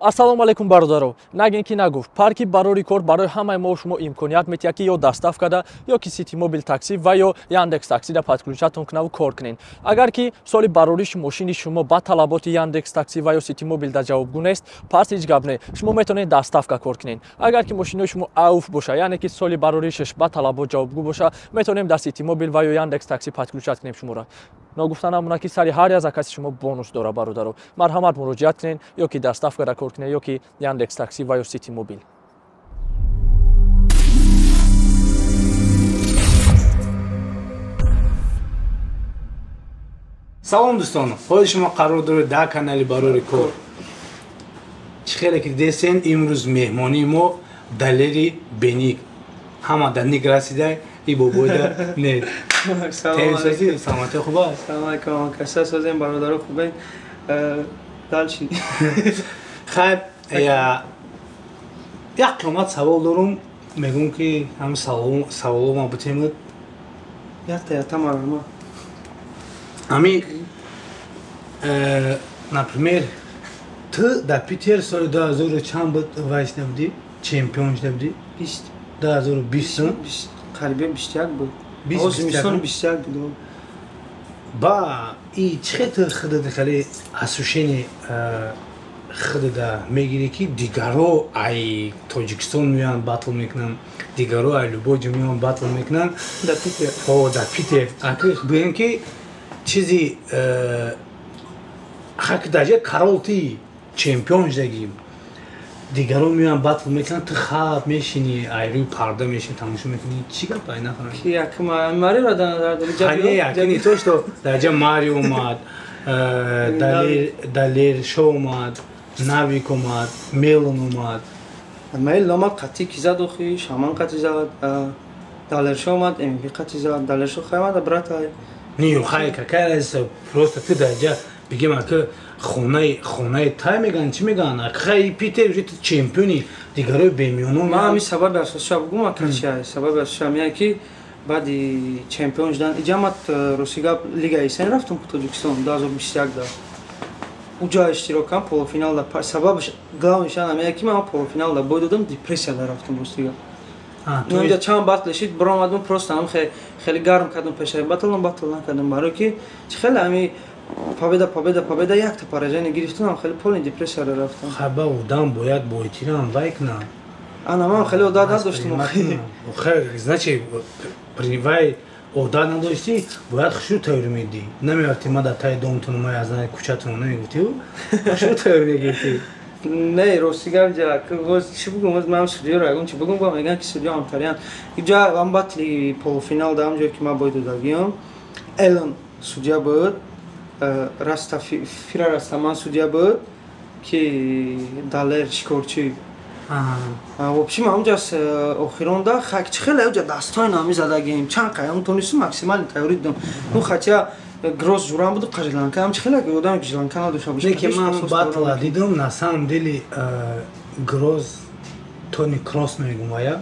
Ассалому алайкум, бародаро. Нагин ки нагуфт, парки Барори кор барои ҳамаи мо шумо имконият метиҳад, ки ё доставка да, ё ки Сити Мобил такси ва ё Яндекс таксида подключать-тон кунаву кор кунед. Агар ки соли барориши мошини шумо ба талаботи Яндекс такси ва ё Сити Мобил да ҷавобгӯ нест, пас ҳеҷ гап не, шумо метавонед доставка кор кунед. Агар ки мошинои шумо ауф боша, яъне ки соли бароришаш ба талабот ҷавобгӯ боша, метавонем дар Сити Мобил ва ё Яндекс такси подключать кунем шуморо. Ногуфта намонад, ки сари ҳар як заказ и шумо бонус дора. Бародаро, марҳамат, муроҷиат кунед, ё ки доставка да кор кунед, ё ки Яндекс такси ва ё Сити Мобил. Салом, дӯстон! Ҳоли шумо қарор доред дар канали Барори кор. Чӣ хеле ки дидесен, имрӯз меҳмонии мо Далери Беник. Ҳама да ник расида, и бобоида не. Созӣ, саломатӣ, хуб аст? Салом алайкум, каса созем, бародаро, хубен? Дальше. Хайр, як қиёмат савол дорум, мегӯм ки ҳам саволома бутемуд. Якта якта марама. Ами, например, ту дар Питер соли 2000 чанд буд, вайс набудӣ, чемпион шуда будӣ? 20. 2020. Қариби 21 буд, зимистони 21 буд. Ба и чӣ хел ту худат хеле ощущение худада мегирӣ, ки дигаро ай Тоҷикистон меоянд, батл мекунанд, дигаро ай любой ҷо меоянд, батл мекунанд? Дар Питер. О, дар Питер. Гӯем ки чизи хаки дар ҷа король ти, чемпион шудагӣ, дигаро меоянд, батл мекунанд, ту хаб мешинӣ, ай рӯи парда мешинӣ, тамошо мекунӣ. Чӣ гап, ай нафаҳмидам. Ки якма Мариро дар назар дорӣ? Не, якни то что дар ҷа Марио омад, Далер Шо омад, Навик омад, Мелон омад. Мейл омад, қатӣ ки зад охи, Шаман қатӣ зад, Далершо омад, МВ қатӣ зад, Далершо хай омада, брат ай. Не, хай, какая разница, просто ты дар ҷа бигем, ака, хонаи тай меган, чӣ меган, хай, Питер уже ту чемпиони, дигарои бемиёно. Ман ҳамин сабаби асосиша бугум, ака, чи ай? Сабаби асосиша меяд, ки баъди чемпион шудан иҷа ман, рости гап, лигаи СН рафтам ку Тоҷикистон 2021 да. Уҷа иштирок кардам, полуфинал да. Сабабаш главный шан ҳамея, ки ман полуфинал да бой додам, депрессия да рафтам, рости гап. Инҷа чанд батл шид, биромадам, просто ҳам хеле гарм кардам пешаи батл, батл накардам, барое ки чи хеле ҳами победа, победа, победа, якта поражение гирифтам, хеле полный депрессия да рафтам. Хаба одам бояд бойтирам вай кунам. Ана ман хеле одат надоштам. Значит, вай одат надоштӣ, бояд хушрӯ тайёр медӣ, намерафтӣ ма дар таи домтон, ма аз кӯчатон намегуфтӣ, хушрӯ тайёр мегирифтӣ. Не, рости гап, ҷа чӣ бугум, боз ман судиёро ягон чӣ бугум, ба мегӯянд, ки судиё ҳамтариян. Иҷа ҳам батли полуфинал да, ҳам ҷое ки ман бой додагиём, Элон судья буд, Раста Фира Растаман судья буд, ки Далер шикорчӣ. В общем, ҳамҷа охиронда чӣ хеле ҳамҷа дастои нами задагим, чанд қаям тонистум, максимально тайёрӣ дидам. Ну, хотя Гроз ҷурам буду, қажланка ҳам чӣ хеле одаме ки надошта боша. Не, ки ман батла дидам, на самом деле Гроз Тони Кросс мегум, вая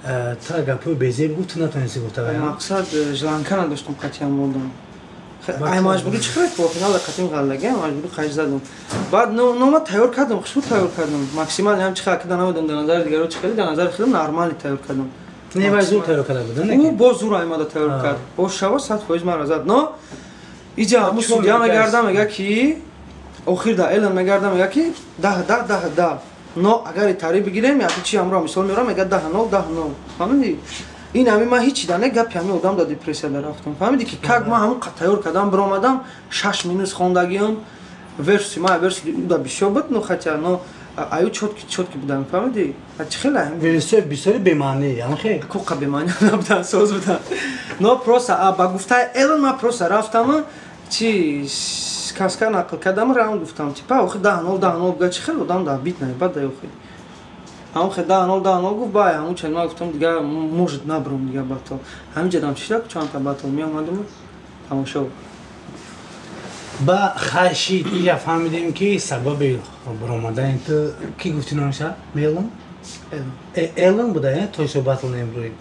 тра гапои безеб гуфт, ту натонисти гуфта вая. Мақсад желанка надоштам, қатъиян мондам. Ай маҷбурӣ чӣ хеле полуфинала қатъим ғаллаги, маҷбурӣ қайш задам. Баъд но ман тайёр кардам, хушбу тайёр кардам. Максимально ҳам чӣ хеле када намедонам, дар назари дигаро чӣ хеле, дар назари хеле нормально тайёр кардам. Не, вай зур тайёр карда буд. Ӯ боз зур аймада тайёр кард. Боз шава 100% маро зад. Но иҷа ҳамун судья мегарда, мега ки охир да Элон мегарда, мега ки 10 10 10 10. Но агар тари бигирем, яки чи ҳамро мисол меорам, мега 10 0 10 0. Фаҳмидӣ? Ин ҳами ман ҳичи да не, гапи ҳами одам да депрессия да рафтам. Фаҳмидӣ, ки как ман ҳамун тайёр кардам, биромадам, шаш минус хондагиам, верси ман верси да бисёр буд, но хотя но аю чётки чётки будам, фаҳмидӣ? А чӣ хеле версиҳои бисёри бемаънӣ, янхе? Куқа бемаънӣ набудан, соз будан. Но просто ба гуфтаи Элон ман просто рафтам, чи сказка нақл кардам, раунд гуфтам, типа охи 10 0 10 0 буга, чӣ хеле одам да бит наебад да охи. Ҳамон хе 10 0 10 0 гуфт, бай ҳамон чанд ман гуфтам, дига может набром дига батл. Ҳамин ҷадам чида чандта батл меомадам, тамошо. Ба хашид ия фаҳмидем, ки сабаби баромадани ту ки гуфти номаша? Мелон? Элон буда, то исо батл нембурӣ.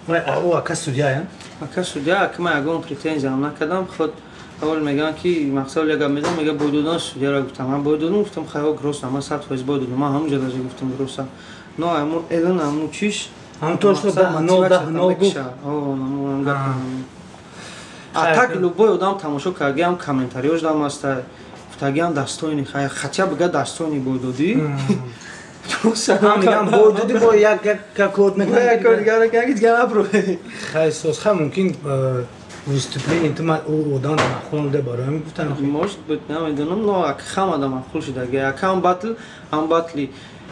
Вай ӯ ака судья, я? Ака судья, ака ман ягон претензиям накардам, худ Аввал мегӯянд ки мақсад як гап мезанам, мега бой додан судьяра гуфтам. Ман бой додам, гуфтам хайо гросса, ман 100% бой додам. Ман ҳамун ҷо даже гуфтам гросса. Но ҳамун Элон ҳамун чиш ҳам то что 10-0 10-0 гуфт. А так любой одам тамошо кардагиам комментариёш дам аста. Гуфтагиам достойный, хай хотя бы га достойный бой додӣ. Ҳам мегам бой додӣ бо як як код мекунад. Як код дигар як дигар набро. Хай сос хай мумкин выступление ту ма одам махул де барои гуфтан. Может быть, намедонам, но ак хам адам махул шудаги. Акам батл, ам батли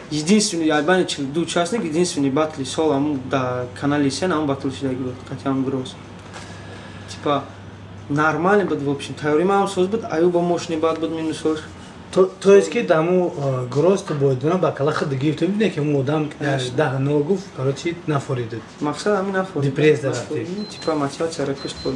единственный Албания 42 участник, единственный батли сол ам да канале сен ам батл шудаги буд, қатъи гроз. Типа нормально буд, в общем. Тайёри ман соз буд, Аюба мощный бад буд минусош. То есть ки даму гроз ту бойдуна ба кала худ гирифт, бибине ки мо одам 10-0 гуфт, короче нафоридед. Мақсад ҳамин нафорид. Депресс дарафтед. Типа мотивация ракушт буд.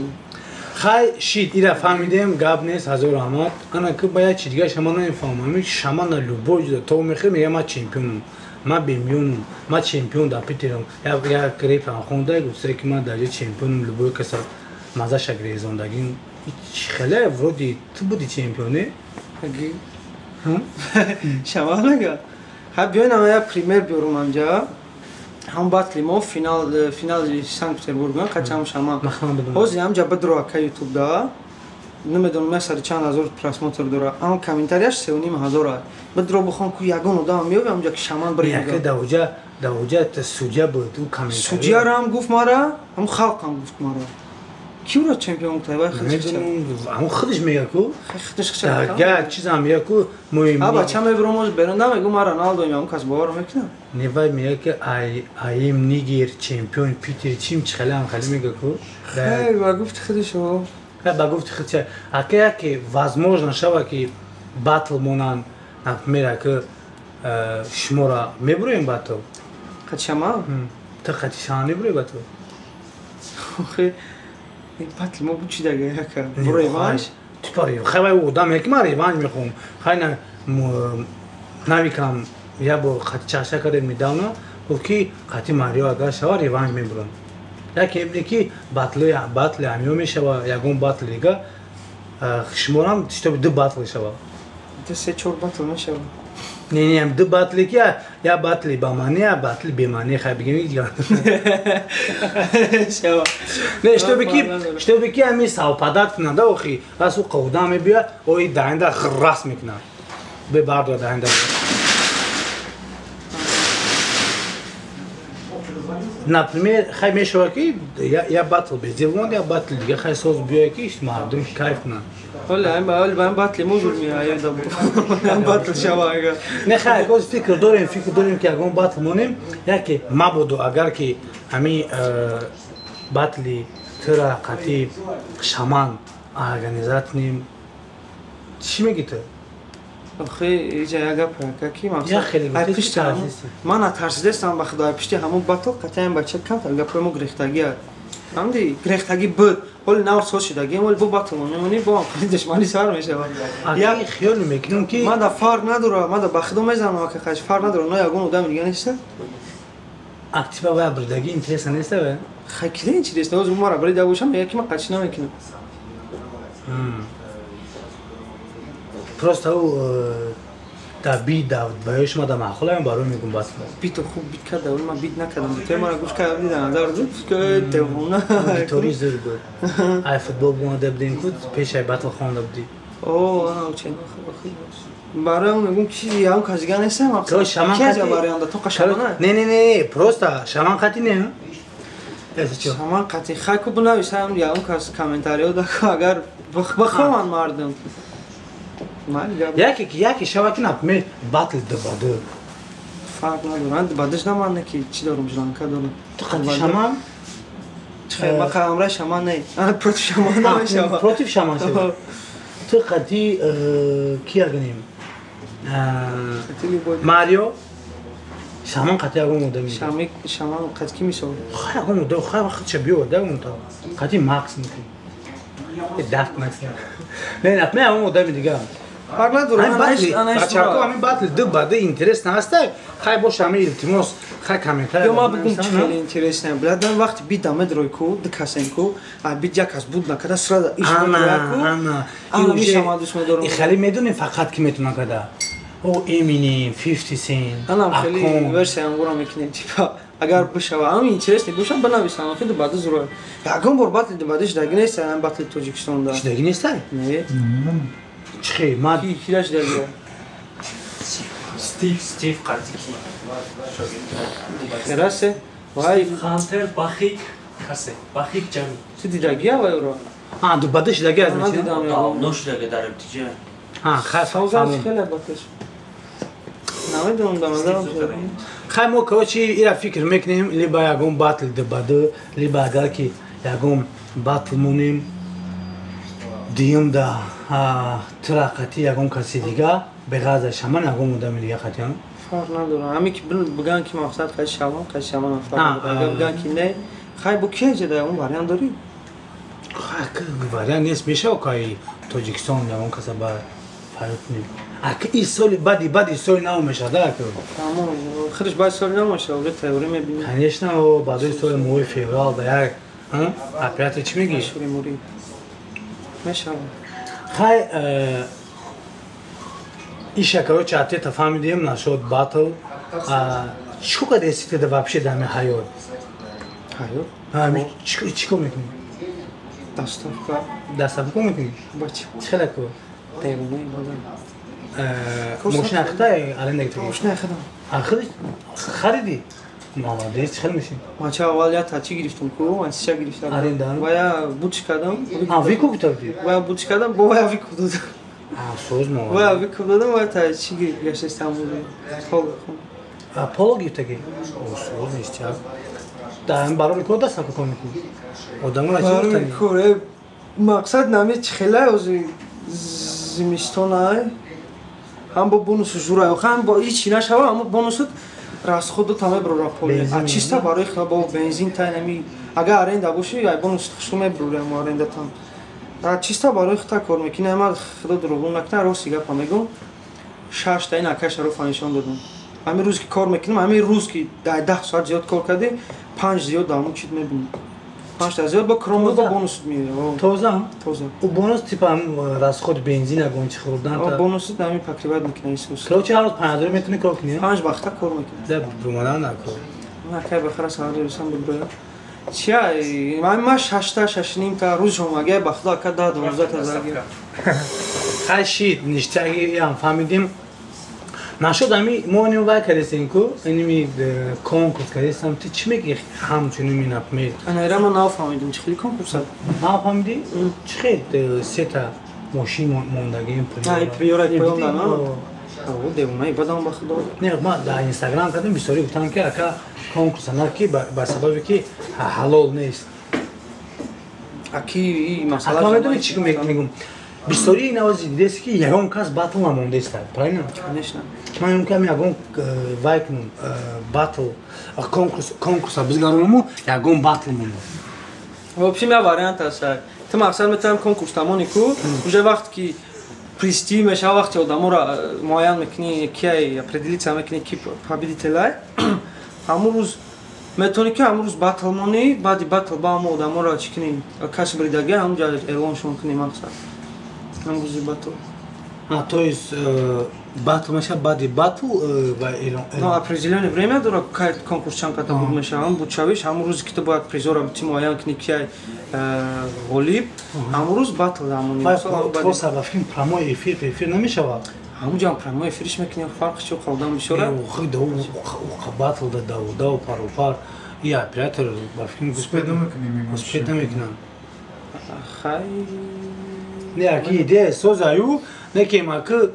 Хай шит, ира фаҳмидем, гап нест, ҳазор раҳмат. Ана ки ба як чи дига шама намефаҳмам. Шама на любой ҷо то мехӯрӣ мега ман чемпионам, ман бемиёнам, ман чемпион дар Питерам. Як репам хонда гуфта ки ман дар ҷо чемпионам, любой каса мазаша грезондагим. Хеле вроде ту буди чемпионе? Шама нага. Ха биёнам як пример биёрум анҷа. Ҳам батли мо финали Санкт-Петербург қачам шама. Ҳозир ҳамҷа бидро ака ютуб да. Намедонам як сари чанд ҳазор просмотр дора. Ам комментарияш 3,5 ҳазор аст. Бидро бихон ку ягон одам меёб ҳамҷа ки шаман бир. Яке давоҷа судья буд, ӯ комментарий. Судьярам гуфт мара, ҳам халқам гуфт мара. Ки ӯро чемпион гуфта? Вай худаш. Ҳамон худаш мега ку. Худаш худаш. Я чизам мега ку муҳим. А бача мебурам оз берун намегу ман Роналдоем, ҳамон кас бовар мекунам. Не вай мега ки ай Нигер чемпион Питер чим чихелам хали мега ку. Хай ба гуфти худаш о. Хай ба гуфти худаш. Ака яке возможно шава ки батл монан, например, ака шумора мебуроем батл. Қачама? Ту қачишана мебурои батл? Охе батл мо буд чи дага яка? Бро реванш? Типа хай вай одам яки ман реванш мехоҳам. Хай на навикам я бор қати чаша кардем недавно, гуфт ки қати Марио агар шава реванш мебурам. Яке ибне ки батли ҳамиё мешава, ягон батл дига шуморам чтобы ду батл шава. Ду се чор батл мешава. Не, не, ду батли ки я батли ба маъни, я батли бемаъни, хай бигем дигар. Шава. Не, чтобы ки ҳами совпадат кунанд, охи, раз ӯ қавда мебиёяд, ои даҳанда рас мекунад. Бебардор даҳанда. Например, хай мешава ки я батл безевон, я батл дига хай соз биёяд ки мардум кайф кунанд. Ҳоле ҳам батли мо зур меояд, ҳам батл шава агар. Не хай, боз фикр дорем ки ягон батл монем, яке мабодо агар ки ҳами батли тура қати шаман организатнем, чӣ мегӣ ту? Охе, иҷа як гап ака ки мақсад. Ман натарсидастам ба худо, пишти ҳамон батл қатъиян бача камтар гапҳои мо гирехтагӣ аст. Фаҳмидӣ? Гирехтагӣ буд. Ҳоли нав соз шудагием, ҳоли бо батл мемонӣ, бо ҳам хеле душманӣ сар мешавад. Як хиёл мекунам ки ман да фарқ надорам, ман да ба худо мезанам ака қаш фарқ надорам, на ягон одами дига нест. Актива ва бридагӣ интереса нест ва? Хай кида интереса, ҳозир мара брида бошам, мега ки ман қачи намекунам. Просто ӯ да бит да барои шумо да маъқулам, барои мегум бас. Бито хуб бит карда, вале ман бит накардам. Битои мара гӯш кардам, дида назар буд, ки девона. Битори зур буд. Ай футбол бомада будем ку, пеш ай батл хонда будӣ. О, ана учен. Барои он мегум ки ям казига нестам, мақсад. Шаман қати варианта то қашамана. Не, не, не, просто шаман қати не. Шаман қати хай ку бинависам, ям кас комментарио да агар бихованд мардум. Яке шава ки например батл дубаду. Фарқ надорам, бадаш наман ки чӣ дорам, жланка дорам. Ту қати шаман? Чӣ ма қамра шаман не. Ана против шаман намешава. Против шаман шава. Ту қати ки ягнем? Марио шаман қати ягон одам. Шаман қати ки мисол? Хай ягон одам, хай вақт ча биёвад ягон та. Қати Макс мекунем. Дафт Макс. Не, например ягон одами дигар. Фарқ надорад. Бачаҳо ҳамин батл ду ба ду интересно ҳастай. Хай боша, ҳамин илтимос, хай комментарий. Ё ман бигум, чӣ хеле интересно. Блядь, вақти бит дамедрой ку, ду касен ку, а бит як кас буд накарда, сразу иш ана, ана. Ана миша дӯст медорам. Хеле медонем, фақат ки метавонад када. О Eminem, 50 Cent. Анам хеле версия ангура мекунем, типа агар бишава, ам интересный боша, бинависам, хеле баъд зура. Ягон бор батли баъдиш даги нест, ам батли Тоҷикистон да. Даги нестай? Не. Чихе, ма ки кираш даги? Стив Қартики. Расе? Вай Хантер Бахик касе. Бахик Ҷами. Ту дидагия вай ро? А, ду бадиш даги аз мечи? Нош даги дар МТЖ. А, хай савза хеле батиш. Намедонам, да назарам. Хай мо, короче, ира фикр мекунем, либо ягон батл ду ба ду, либо агар ки ягон батл монем, диюм да тура қати ягон каси дига, беғаза шаман ягон одами дига қатиам. Фарқ надорам. Ҳаме ки биган ки мақсад қай шавам, қай шавам фарқ надорам. Агар биган ки не, хай бо ки ҷа да ягон вариант дорӣ? Хай вариант нест, мешава кай Тоҷикистон ягон каса ба фарёд кунем. Аки и соли баъди соли нав мешавад, аки. Тамом, худаш баъди соли нав мешавад, уже тайёрӣ мебинем. Конечно, баъди соли моҳи феврал да як оператор чӣ мегӣ? Шури-мури. Мешавад. Хай иша, короче, ответа фаҳмидем насчет батл. Чӣ кор кардеси да вообще дар ҳаёт? Ҳаёт? Чӣ кор мекунӣ? Доставка. Доставка мекунӣ? Бача. Чӣ хела кор? Девонаи бадам. Мошина хитай аренда гирифтагӣ? Мошина хидам. Хидӣ? Харидӣ? Молодец, чӣ хел мешин? Ман ча аввал я тачи гирифтам ку, антича гирифтам. Аренда? Вая буч кардам. А, викуп гирифтӣ? Вая буч кардам, бо вая викуп додам. А, соз молодец. Вая викуп додам, вая тачи гаштастам. Поло. А, поло гирифтагӣ? О, соз ништяк. Да, барои кор даста кор мекунӣ? Одамро чӣ гуфтанӣ? Барои кор, мақсад нами чӣ хелай ози зимистонай. Ҳам бо бонусу журай, ҳам бо ҳеч нашава, аммо бонусут расходу там меброра поле. А чисто барои хела бо бензин тай нами, агар аренда боши, ай бонус хушу меброри ам аренда там. А чисто барои худа кор мекунӣ, ама худо дурӯғ накунад, рости гапа мегӯм. Шашта ин акай Шарофа нишон додам. Ҳамин рӯз ки кор мекунам, ҳамин рӯз ки 10 соат зиёд кор кардӣ, 5 зиёд дамун чит мебинӣ. 5 зиёд бо кромбо бо бонус меояд. Тоза? Тоза. У бонус типа расход бензин ягон чи хӯрдан? Бонус нами покрывать мекунад Исус. Короче, ҳар рӯз 5000 метавонӣ кор кунӣ? 5 вақта кор мекунӣ. Да, бумадан дар кор. Акай бахара саҳар рӯсам биброям. Чия, ман 6-та, 6:30 та рӯз омага ба худо ака 10 12 та заги. Хай шид, ништяги ям фаҳмидим. Нашуд ами мо иним вай кардесем ку, иними конкурс кардесем, ту чӣ мегӣ ҳамчунин например? Ана ира ман нафаҳмидим, чӣ хели конкурс аст? Нафаҳмидӣ? Чӣ хел сета мошин мондагим при? Приора поён на? О, девонаи бадам ба худо. Не, ман дар Инстаграм кардем, бисёре гуфтанд ки ака конкурса на ки ба сабабе ки ҳалол нест. Аки масъала. Ака медонӣ чӣ мегӯм? Бисёри навози дидест ки ягон кас батл намондааст, правильно? Конечно. Ман мумкин ягон вай кунам батл, конкурса бизгаронаму ягон батл монда. В общем, я вариант аст. Ту мақсад метавонем конкурс тамони ку, уже вақт ки присти мешава, вақти одаморо муайян мекунӣ, кияй определиться мекунӣ, ки победителай. Ҳамун рӯз метавонӣ ки ҳамун рӯз батл монӣ, баъди батл ба ҳамон одаморо чӣ кунӣ, каси бридаги ҳамун ҷо эълоншон кунӣ мақсад. Ҳамун рӯзи батл. А, то есть батл меша баъди батл ва эълон. Но определённое время дора кай конкурс чанд қадам буд меша, ҳамун бучавиш, ҳамун рӯзе ки ту бояд призора бити муайян кунӣ кияй ғолиб, ҳамун рӯз батл ҳамон. Просто ба филм прямой эфир намешавад. Ҳамун ҷо прямой эфириш мекунем, фарқ чӣ қалдам бисёра. Батл да даву пару пар. И оператор ба филм успеть намекунем. Успеть намекунам. Хай. Не, аки идея созаю, не ки маки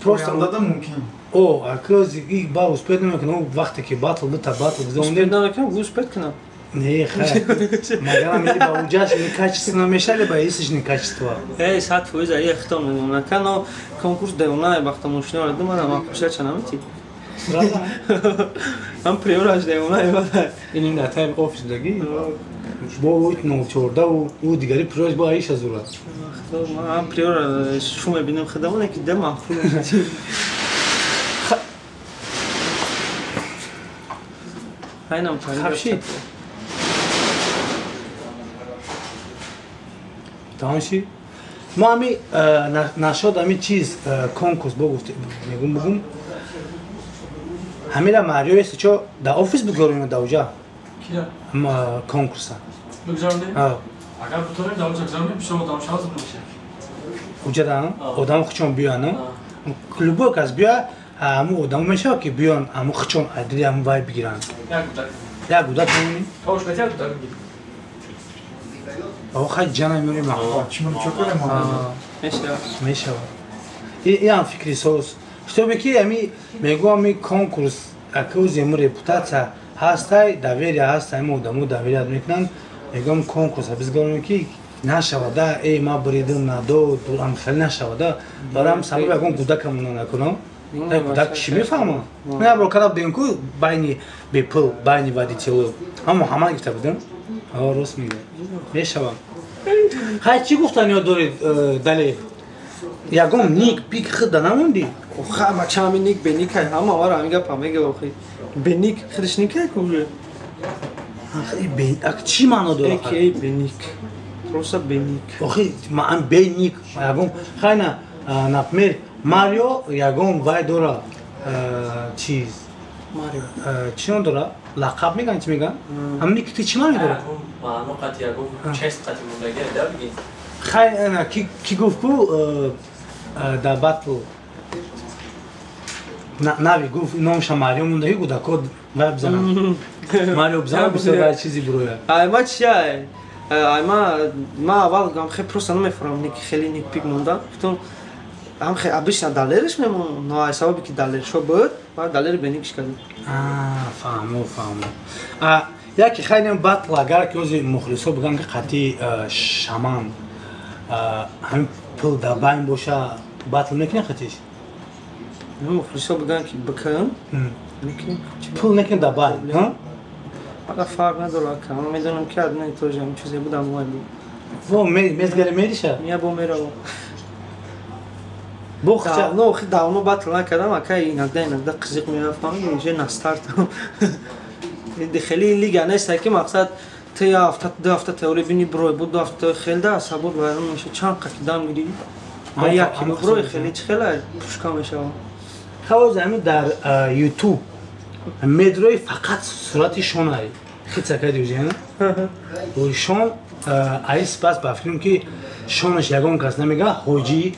просто оянда мумкин. О, аки зиги ба успеть намекунам, вақте ки батл бита батл гузарондем. Успеть намекунам, успеть кунам. Не, хай. Магарам или ба уҷаш не качество намешали, ба исиш не качество. Эй, 100% ай хитом мегӯям. Нака, но конкурс девона бахта мошина ду мана ман кушача намети. Ҳам приораш девона бада. Ин дар тайм офис даги. Бо 014 ӯ дигари приёш бо аиша зура. Ман приёра шу мебинам хидамон ки да маъқул. Хайнам хабшид. Тамом ши? Мо ами нашод ами чиз конкурс бо гуфт мегум бугум. Ҳамира Марио ест чо да офис бигзорем да уҷа? Кира? Ма конкурса. Бигзорем? А. Агар бутонем да уҷа гузаронем, бисёр одам шавад мешавад. Уҷа да одам хучон биён, любой кас биё, ҳаму одамо мешавад ки биён, ҳаму хучон адри ҳаму вай бигиранд. Як гудак. Як гудак мемонӣ? Тош бет як гудак мегирӣ. О, хай ҷана меорем маҳва. Чӣ кунем? Мешавад. Мешавад. Ин фикри соз. Чтобы ки ами мегӯям ми конкурс акӯзи ему репутация ҳастай, доверие ҳастай, мо одамо доверият мекунанд. Мегӯям конкурс бизгорем ки нашавада, эй ма бридим надод, ам хеле нашавада. Барам сабаб ягон гудакамона накунам. Гудак чӣ мефаҳмам? Ман як бор кардам будем ку байни бепул, байни водителу. Ҳам Муҳаммад гуфта будем. Ҳа, рост мегӯяд. Мешавам. Хай чӣ гуфтан ёд доред далел? Ягон ник пик худа намондӣ? Ха, ма чами ник беник ҳай, ҳама вара ҳамин гапа мега охи. Беник худаш ник ҳай ку уже? Ак чӣ маъно дорад? AKA беник. Просто беник. Охи, ман беник, ягон хайна, например, Марио ягон вай дора чиз. Марио. Чӣ ном дора? Лақаб меган, чӣ меган? Ҳам ник ти чӣ маъно дора? Маъно қати ягон чест қати мондаги да бигин. Хай, ана ки гуфт ку да батл нави гуфт номша Марио мондаги гудако вай бизанам. Марио бизанам бисёр вай чизи буроя. Ай ма чи ай? Ай ма аввал гам хе просто намефаҳмам ник хеле ник пик монда. Гуфтам ам хе обычно далериш мемонам, но ай сабаби ки далершо буд, ма далер беникш кардем. А, фаҳмо, фаҳмо. А яке хайнем батл агар ки ози мухлисо биган ки қати шаман ҳамин пул дар байн боша, батл мекунӣ қатиш? Мухлисо биган ки бикун, мекунем. Пул некунӣ дар байн, ҳа? Ага фарқ надорад, ка ман медонам ки одно и то же ҳамин чизе будам вай буд. Во, мезгари мериша? Я бо меравам. Бохча. Давно, охи давно батл накардам, ака иногда иногда қизиқ мерафтам, уже на стартам. Хеле лига нест, ки мақсад ту як ҳафта, ду ҳафта теория бини брой, бу ду ҳафта хел да асабот вайрон меша, чанд қати дам гирӣ. Ма як кило брой хеле чӣ хела пушка мешавам. Хавоз ҳамин дар YouTube медрои фақат сурати шонай. Хица кардӣ уже, на? Шон айс пас ба фикрам ки шонаш ягон кас намега, ҳоҷи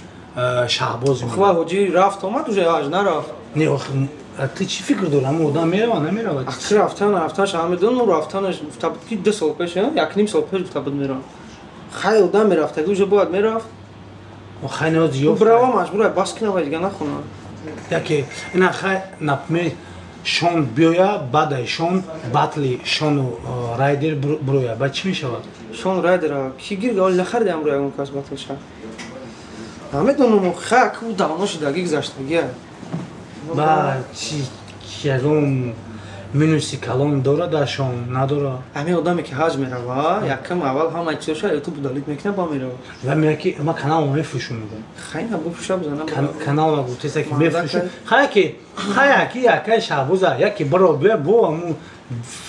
Шаҳбоз мегӯяд. Хва ҳоҷи рафт омад уже ҳаҷ нарафт. Не, охи ту чӣ фикр дорӣ? Ҳамон одам мерава, намерава? Ах, рафтан, рафтанаш ҳама медонам, рафтанаш гуфта буд ки 2 сол пеш, 1.5 сол пеш гуфта буд меравам. Хай одам мерафтаги уже бояд мерафт. Хай не ёфт. Брава маҷбур ай бас кина ва дига нахона. Яке ина хай например Шон биёя, баъд Шон батли Шону Райдер буроя, баъд чӣ мешавад? Шон Райдера ки гирга оли нахарида амро ягон кас батл ша. Намедонам, хай ку давно шудаги гузаштагия. Ба чи ягон минуси калон дорад дар Шон, надорад? Ҳамин одаме ки ҳаҷ мерава, якам аввал ҳамаи чизоша ютуб удалит мекунад, ба мерава. Ва мега ки ма каналро мефурӯшум мегӯям. Хай на бифурӯша бизанам. Каналро гуфтеса ки мефурӯшум. Хай ки, хай ки якай Шаҳбоза, яке биро биё бо ҳамун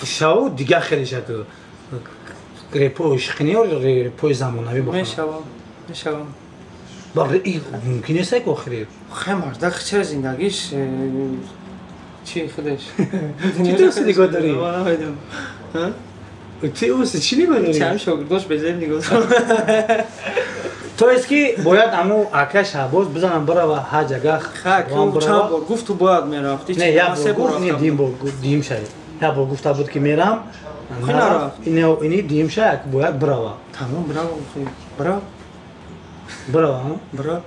шаву дигар хелеша ки репои ишқини ё репои замонавӣ бихонад. Мешавам, мешавам. Ба мумкин нест ки охири. Хай мардак чара зиндагиш чӣ худаш? Чӣ ту уси нигоҳ дорӣ? Намедонам. Ҳа? Ти уси чӣ нигоҳ дорӣ? Чам шогирдош безеб нигоҳ дорам. То есть ки бояд аму ака Шаҳбоз бизанам бирава ҳаҷ ага Ха, ку чанд бор гуфт ту бояд мерафтӣ? Не, як бор гуфт, не, дим бор гуфт, дим шай. Як бор гуфта буд ки мерам. Хай нарафт. Ини дим шай, бояд бирава. Тамом, бирава, бирава. Бирава, ҳа? Бирава.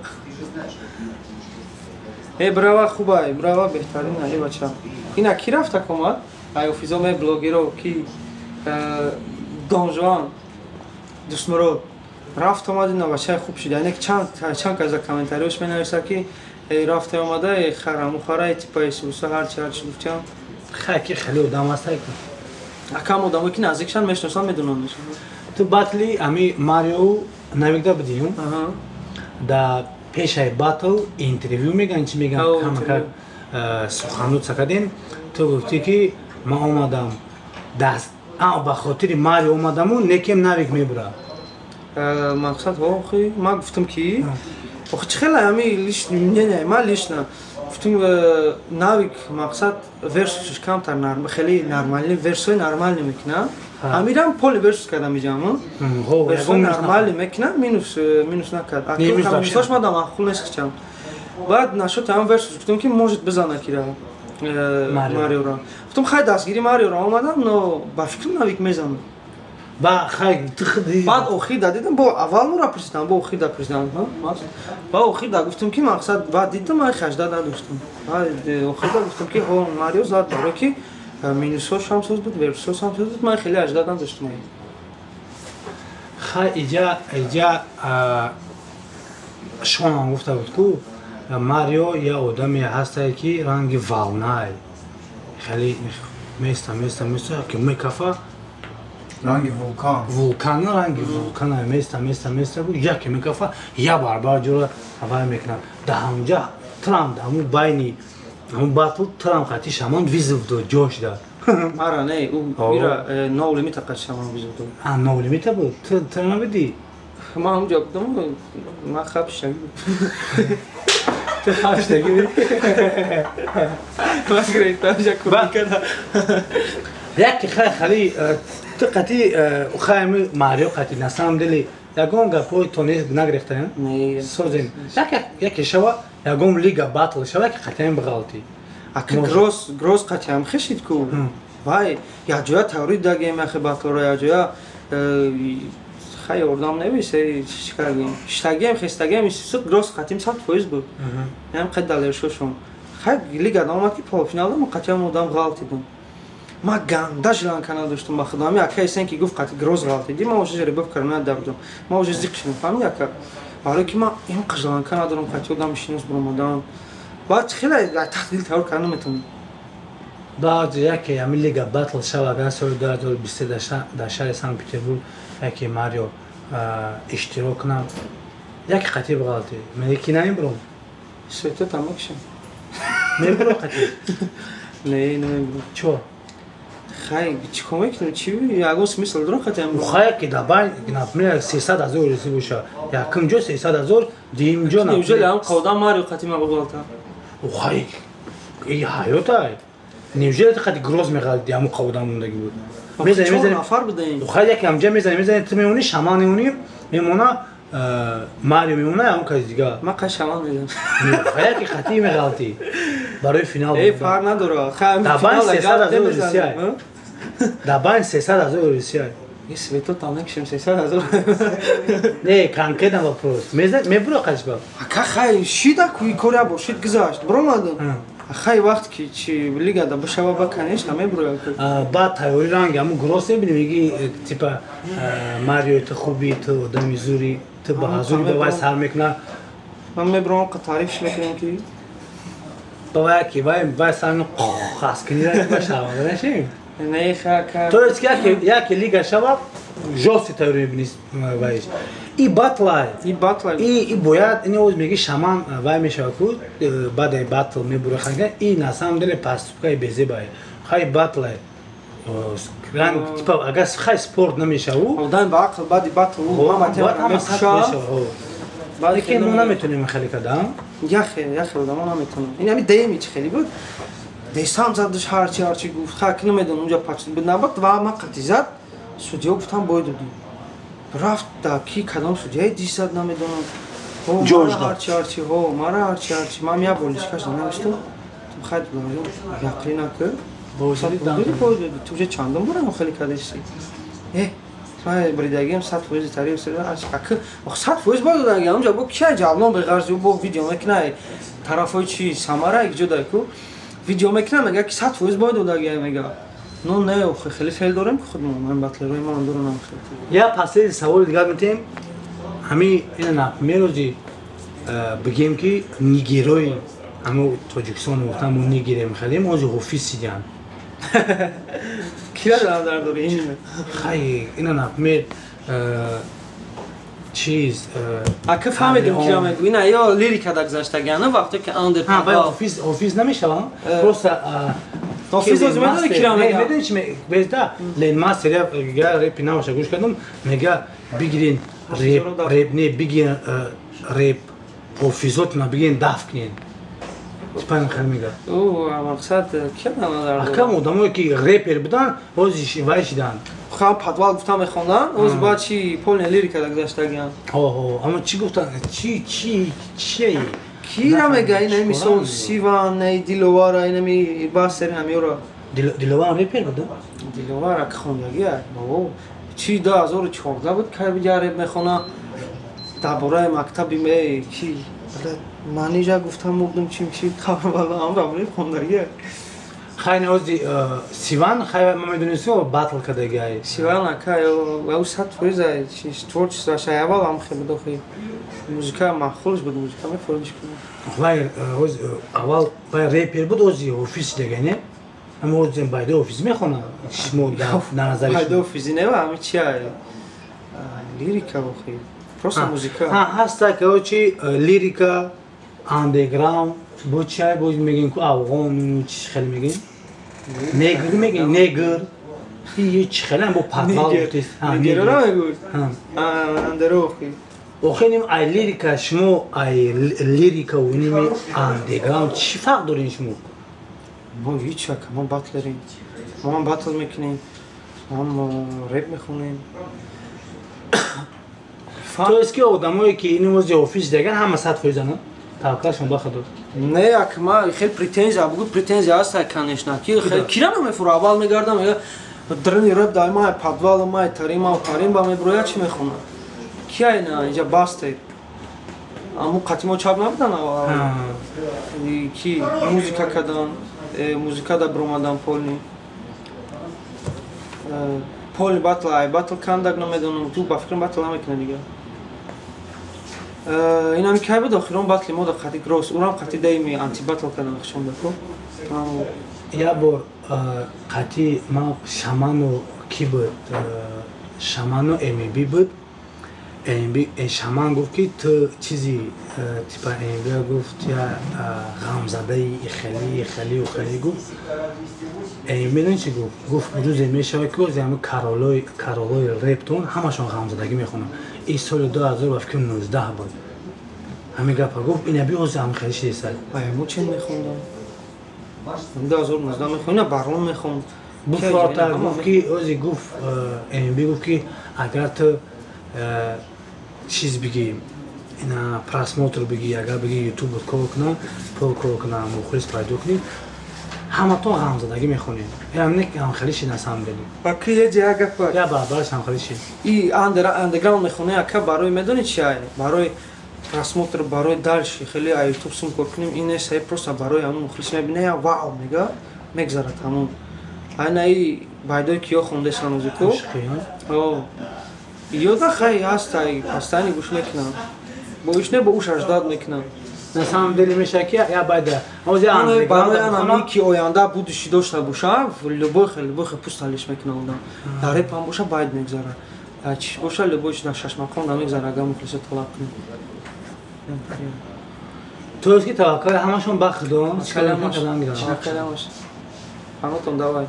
Э, бирава хубай, бирава беҳтарин ай бача. Ина ки рафта комад? Ай офизо ме блогеро ки Донжуан Дустмурод рафт омад, ина бачаи хуб шуда. Ина чанд кас дар комментариёш менависа ки рафта омада, хараму хара, типа Исуса ҳарчи ҳарчи гуфтям. Хай ки хеле одам аст ки. Акам одамое ки наздикшан мешиносанд, медонанд. Ту батли ами Марио навигда будиюм. Да пешаи батл интервью меган, чи меган, камакак суханут сакадем. Ту гуфтӣ ки ман омадам даст ба хотири Марио омадаму некем Навик мебура. Мақсад охи ман гуфтам ки охи чи хеле ами лично мнение ман лично гуфтам Навик мақсад версусш камтар хеле нормальный версои нормальный мекунад. Амирам поли версус кардам иҷам. Версои нормальный мекунад, минус минус накард. Минусош мадам маъқул нест хичам. Баъд нашуд ҳам версус гуфтам ки может бизана кира Мариора. Гуфтам хай дастгири Мариора омадам, но ба фикрам Навик мезанад. Ба хай баъд охир да дидам, бо аввал мура пурсидам, бо охир да пурсидам. Ба охир да гуфтам ки мақсад баъд дидам ман хажда надоштам. Охир да гуфтам ки ҳо Марио зад барои ки минусош ҳам соз буд, версос ҳам соз буд, ман хеле ажда надоштам. Хай иҷа иҷа шонам гуфта буд ку Марио я одаме ҳастае ки ранги волнай хеле места места места ки мекафа ранги вулкан. Вулкан ранги вулкан места места места буд яке мекафа я барбар ҷора ҳавай мекунад. Да ҳамҷа Трамп ҳамун байни ҳамун батл Трамп қати шамон вызов дод ҷош дад. Мара не, ӯ ира No Limit қати шамон вызов дод. А No Limit буд? Ту набудӣ? Ман ҳамҷо будам, ман хаб шагӣ. Ту хаб шагӣ? Ман гирифтам жа куркада. Яке хай хали ту қати хайми Марио қати на самом деле ягон гапои то нагирифтаем? Созем. Яке шава ягон лига батл шава ки қатиам бғалтӣ. Аки гроз гроз қатиам хешид ку. Вай, яҷоя таврид дагем яхе батлро яҷоя хай ордам невисе чӣ кардем. Штагем хестагем суд гроз қатим 100% буд. Ям қад далершошон. Хай лига омад ки полуфиналда мо қатиам одам ғалтидем. Ма ганда желанка надоштам ба худам. Ами ака эсен ки гуфт қати гроз ғалтидӣ, ма уже жеребов карда надабудам. Ма уже зиқ шудам, фаҳмидӣ ака? Барои ки ман ин желанка надорам қати одам шинос баромадан. Баъд хеле таҳти дил тавр карда наметавонам. Баъд яке ами лига батл шава агар соли 2023 дар шаҳри Санкт Петербург яке Марио иштирок кунам, яке қати бғалтӣ. Меги ки намебурам? Света тамакшам. Мебурам қати? Не, намебурам. Чо? Хай, чӣ кор мекунем? Чӣ ягон смысл дорад қати ам? Хай ки дабай, например, 300 000 русӣ боша. Якум ҷо 300 000, дуюм ҷо Неужели ам қавдам Марио қати ма бғалта? Хай, и ҳаётай. Неужели ти қати гроз меғалтӣ ҳамун қавдам мондагӣ буд? Мезанӣ, мезанӣ. Нафар будаем. Хай яке ҳамҷа мезанӣ, мезанӣ, ту мемонӣ, шаман мемонӣ, мемона Марио мемона, ҳамун каси дигар. Ман қай шаман мезанам. Хай яке қати меғалтӣ. Барои финал. Эй, фарқ надорад. Хай Дабайн 300 000 русия. Дабайн 300 000 русия. И свето там накшем 300 000. Не, конкретно вопрос. Мебуро қачба? Ака хай шида куи коря бошид гузашт. Бромадам. Хай вақт ки чи лига да бошава ба конечно мебуро. Баъд тайёри ранг ҳамун гроз мебинем, меги типа Марио ту хуби, ту одами зури, ту ба ҳазури ба вай сар мекуна. Ман мебурам қа таърифш мекунам ки ба ки вай вай сар хаскини ба шаванда нашим. Не хака. То есть яке лига шава жёсткий тайёри мебинӣ вайш. И батлай. И батлай. И бояд ин оз меги шаман вай мешавад ку баъди батл мебура ханга и на самом деле поступкаи безебай. Хай батлай. Ранг типа агар хай спорт намешаву. Одам ба ақл баъди батл мама тема мешава. Баъди мо наметонем хеле кардам. Яхе, яхе одамо наметонам. Ин ами дееми чи хеле буд. Десам задаш ҳарчи ҳарчи гуфт. Хай ки намедонам унҷа пач буд набад ва ма қати зад. Судья гуфтам бой додӣ. Рафт да ки кадом судьяи диш зад намедонам. Ҷош дод. Ҳарчи ҳарчи ҳо, мара ҳарчи ҳарчи. Ман я болишкаш намешто. Хай яқли накар. Бой додӣ. Ту уже чандум борам хеле кардаши. Ман бридагиам 100% таъриф сар ака 100% бой додагиам унҷа бо кия ҷавлон беғарзи бо видео мекунай тарафҳои чи Самара як ҷо дай ку видео мекунам мега ки 100% бой додагиам мега. Ну не, охе хеле феъл дорем ки худмон ман батлерои ман дорам хеле. Я паси савол дигар метем. Ҳами ина например ози бигем ки нигерои ҳамо Тоҷикистон гуфтам мо нигерем хелем ози ҳофиз сидян. Кира дар назар дорӣ ин? Хай, ина например, чиз. Ака, фаҳмидем, кира мегӯ. Ина ё лирика да гузаштагиана, вақте ки андер офис, офис намешава, просто офис оз медони кира мега. Медони чи безда Лен Мастер я репи наваша гӯш кардам, мега бигирин реп, реп не бигирин, реп офисотна бигирин, даф кунин. Типа хел мега. О, мақсад кия дар назар дорад? Акам одамое ки репер будан, ҳози вай шидан. Ха, подвал гуфта мехондан, оз баъд чи полная лирика да гузаштагиан. Ҳо, аммо чӣ гуфтан? Чи чи чи? Кира мега? Ина мисол Сиван, не, Диловара, инами Басер, ҳамиёра. Диловар репер буд? Диловар ак хондагия. Бобо, чи 2014 буд, кай бига реп мехона, дар бораи мактаби ме чи манижа гуфтам, мурдум, чим чи қабр амра реп хондагия. Хай, нози Сиван, хай, ма медонистем, батл кардагиай. Сиван ака ӯ 100% ай творчество ш аввал ҳам хеле буд, охи музыка маъқулш буд, музыка мефурӯдиш кунад. Вай ҳоз аввал вай репер буд, ози офис дега, не? Ама ози байда офис мехона, шумо дар назари Байда офиси не, ами чи ай лирика, охи просто музыка. Ҳаста короче лирика андеграунд бо чай боз мегин ку афғон, чи хеле мегин, негр мегин, негр и чи хеле бо подвал гуфтест. Негрро мегӯй, андеро охи. Охи, ним ай лирика, шумо ай лирика ва ними андеграунд чӣ фарқ дорин шумо? Мо ҳеч, ака, мо батлерем, мо ҳам батл мекунем, ҳам реп мехонем. То есть ки одамое ки ин ози офис деган, ҳама 100% на таваккалшон ба худо? Не, ак, ма хел претензия бугу, претензия ҳаста, конечно, ки кира намефура, аввал мегардам, мега дрни реп дай май подвал май тарим ма тарим ба меброя, чи мехона ки айна инҷа басте, аму қати мо чап набудан аввал ки музыка кадан, музыка да бромадан, полный полный батл, ай батл кандаг намедонам, ту ба фикрам батл намекунад дига. Инами кай буд охирон батли мо да қати Гросс, урам қати дайми антибатл кадан хишондаку. Як бор қати ма Шаману ки буд, Шаману МБ буд, МБ Шаман гуфт ки ту чизи типа МБ гуфт, я ғамзадаи хеле хеле хеле гуфт. МБ медони чи гуфт? Гуфт, рӯзе мешавад ки ози ҳами королои рептон ҳамашон ғамзадагӣ мехонанд. Ин соли 2000 ба фикри 19 буд ҳамин гапа гуфт. Ина би ҳозир ҳам хеле шидесад. Мо чен мехондам 2019, мехонд, ина Барон мехонд. Буфрота гуфт ки ози гуфт МБ, гуфт ки агар ту чиз бигӣ, ина просмотр бигӣ, агар бигӣ ютуб кор кунам, пул кор кунам, мухлис пайдо кунӣ, ҳаматон ғамзадагӣ мехонед. Ям хеле шид на самом деле. Ака, я ҷа гапа. Я баробараш ҳам хеле шид. И андерграунд мехоне, ака, барои медони чи ай? Барои просмотр, барои дальше хеле ай ютуб сум кор кунем, ин нест, ай просто барои ҳамун мухлис мебине, я вау мега, мегзарад ҳамун. Айна и байдое ки ё хондесан музыку. О. Ёда хай ҳаст, ай постоянно гӯш мекунам. Бо иш не, бо уш аждад мекунам. На самом деле меша ки я байда. Ози барои анами ки оянда будущий дошта боша, любой хел, любой хел пуст алиш мекунам одам. Дар реп ҳам боша, байд мегзара. Дар чиш боша, любой чи дар шашмақом да мегзара, агар мухлиса талаб кунем. То есть ки таваккал ҳамашон ба худо, калам. Ҳаматон давай.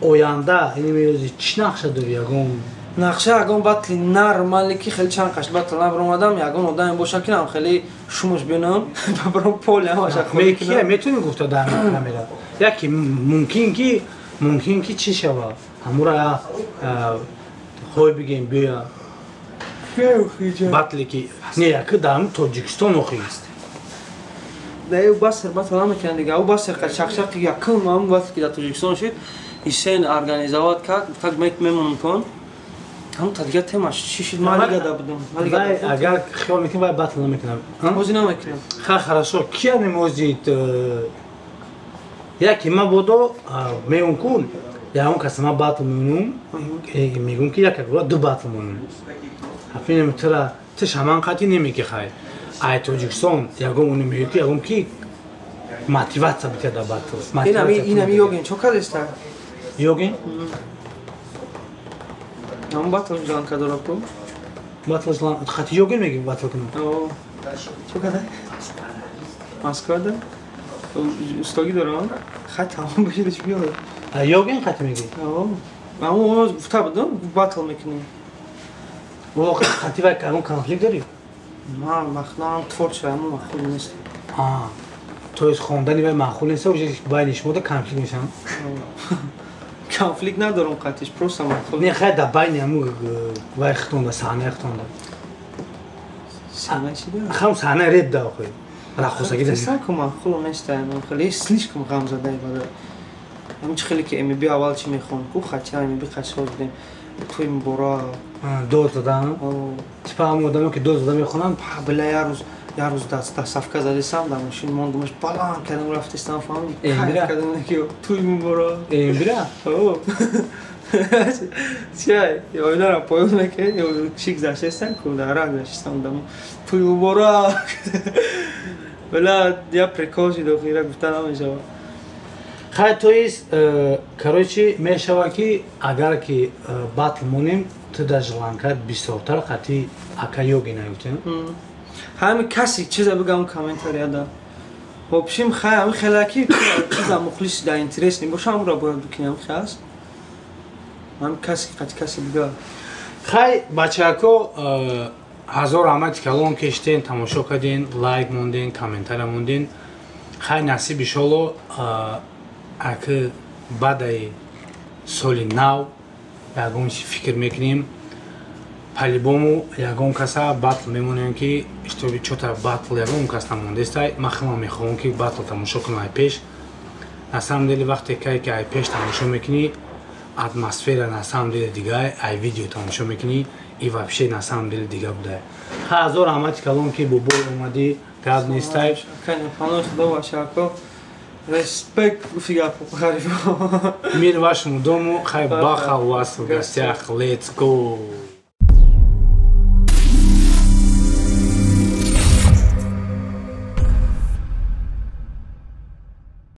Оянда ини меёзи чӣ нақша дорӣ, ягон? Нақша, ягон батли нормале ки хеле чанд қаш батл набаромадам, ягон одаме боша ки нам хеле шумуш бинам, баром поле ҳамаша. Мекия метавонӣ гуфта дар камера, яке мумкин ки чӣ шава, ҳамура хой бигем, биёя батле ки не яки дар Тоҷикистон охи. Да, басер батл намекунад дига, ӯ басер чақчақи якум ҳамун батл ки дар Тоҷикистон шид, Исен организовать кард, так мемонам кон. Ҳамун та дига темаш чӣ шид, ман лига да будам. Вай агар хиёл мекунӣ, вай батл намекунам. Ҳозир намекунам. Ха, хорошо, кия мемозид? Яке ма бодо меон кун, ягон кас ма батл меонум, мегӯм ки як гура ду батл монум. Ҳафинем тура, ту Шаман қати немеги, хай. Ай Тоҷикистон ягон уни мегӯ ки ягон ки мотивация битяд дар батл. Инами ёген чо кардеста? Йогин? Ам батл жиланка дора ку. Батл жиланка. Хати Йогин меги батл кунам. О. Чӣ када? Москва да? Устоги дорам. Хат тамом бошидаш биёд. А Йогин хати меги? О. Аммо оз гуфта будам, батл мекунем. О, хати вай кадом конфликт дорӣ? Ман махнам творчество, аммо махул нест. А. То есть хондани вай маъқул нест, уже байни шумо да конфликт мешавад? Конфликт надорам қатиш, просто махул. Не, хай да байни аму вай хитонда, саҳна хитонда. Саҳна чи да? Хам саҳна реп да охи. Рақосаги да. Саку махул нест, аммо хеле слишком ғамзадаи бада. Ам чи хеле ки МБ аввал чи мехон, ку хача МБ қашоз будем. Туй мубора. Дод задан. Типа ам одамо ки дод зада мехонанд, била як рӯз доставка задисам, дар мошин мондумаш баланд кардам рафтистам, фаҳмидӣ? Кайф кардам ки туй мубора. Эмбира? О. Чай, оинаро поён мекард, чик заштестан ку дар ранг заштестам дамо. Туй мубора. Била я прикол шид охира гуфта намешавад. Хай, то есть, короче, мешава ки агар ки батл монем, ту дар жиланка бисёртар қати ака Йоги наюфтем. Ҳами каси чиза бигам комментарияда. В общем, хай ҳами хелаки чиза мухлис да интересный боша, ҳамро бояд бикунем, хай аст. Ҳами каси қати каси бига. Хай, бачако, ҳазор раҳмати калон кештен, тамошо карден, лайк монден, комментария монден. Хай, насиб иншолло, аки баъдаи соли нав ягон чи фикр мекунем, по-любому ягон каса батл мемонем ки чтобы чота батл ягон кас намондестай. Ман хелам мехоҳам ки батл тамошо кунам ай пеш. На самом деле вақте кай ки ай пеш тамошо мекунӣ, атмосфера на самом деле дигар, ай видео тамошо мекунӣ и вообще на самом деле дигар буда. Ҳазор раҳмати калон ки бобой омадӣ, гап нестай. Паноҳи Худо бошако. Респект гуфти гапо ғарибо. Мир вашему дому, хай баха у вас в гостях. Let's go.